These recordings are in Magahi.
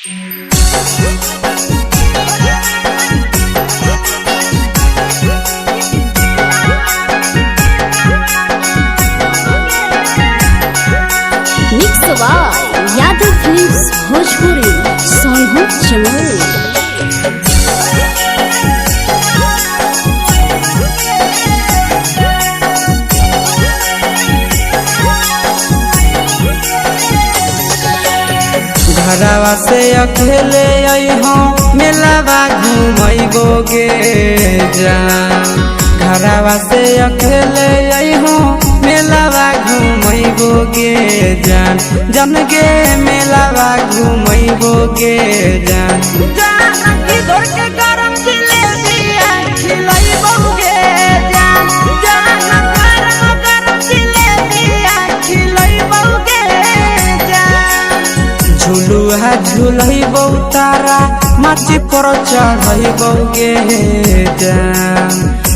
Mix by Yadav films Bhojpuri Sonhu Chamoli. घरवा से अकेले अइहो मेलावा घूमैबो गे जान। घरवा से अकेले अइहो मेलावा घूमैबो गे जान। जन गे मेलावा घूमैबो गे जान। जान की धर के गरम जिलेबिया खिलैबो गे जान। जान गरम गरम जिलेबिया खिलैबो गे जान। झुलुआ झुलैबौ तारा माची पर चढ़ैबौ गे जान।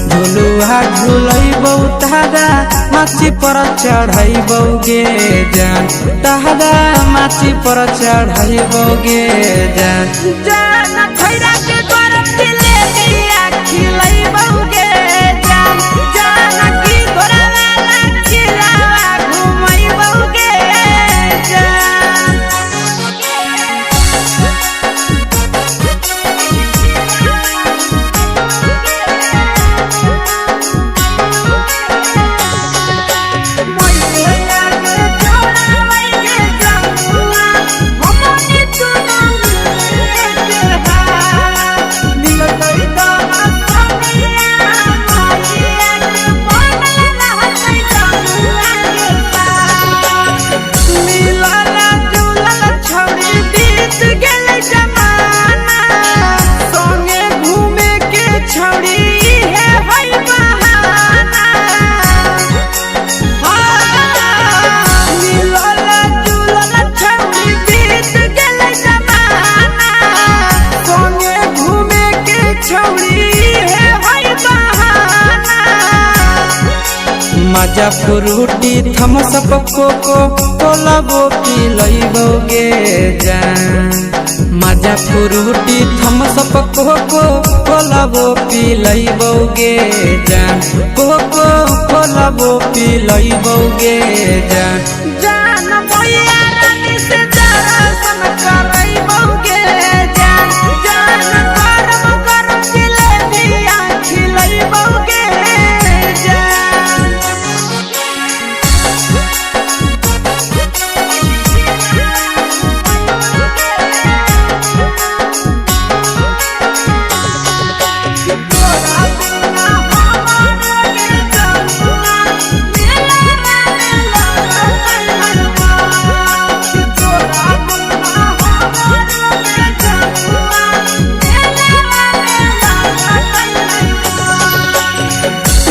झुलुआ झुलैबौ तारा माची पर चढ़ैबौ गे जान। तारा माची पर चढ़ैबौ गे जान। जान खैरा के गरम जिलेबिया खिलैबौ गे जान। जान की तोरा वाला खिलावा घुमैबौ गे जान। छौड़ी हे हई बहाना। मिलल जुलल छौड़ी बीत गेलै जमाना। संगे घूमे के छौड़ी हे हई बहाना। मजा फ्रूटी थम्सअप कोको कोलाबो पिलैबो गे जान। मजा फ्रूटी थम्सअप कोको कोलाबो पिलैबो गे जान। कोको कोलाबो पिलैबो गे जान। जान मैया रानी से दर्शन करैबो गे जान। जान गरम गरम जिलेबिया खिलैबो गे जान।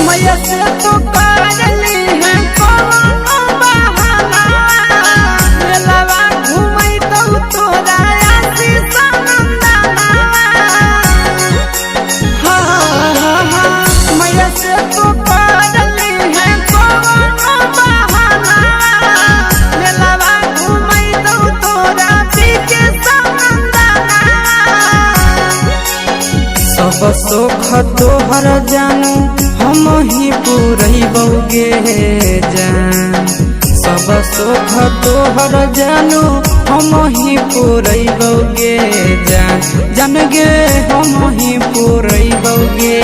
मैया से तो करली है कवनो बहाना। मेलावा घुमैतौ तोरा आशीष नंदना। हाँ, मैया से तो करली है कवनो बहाना। मेलावा घुमैतौ तोरा पीके नंदना। सब सुख तोहर जानू हम ही पुरैबौ गे जान। सब सुख तोहर जानू हम ही पुरैबौ गे जान। जान गे हम ही पुरैबौ गे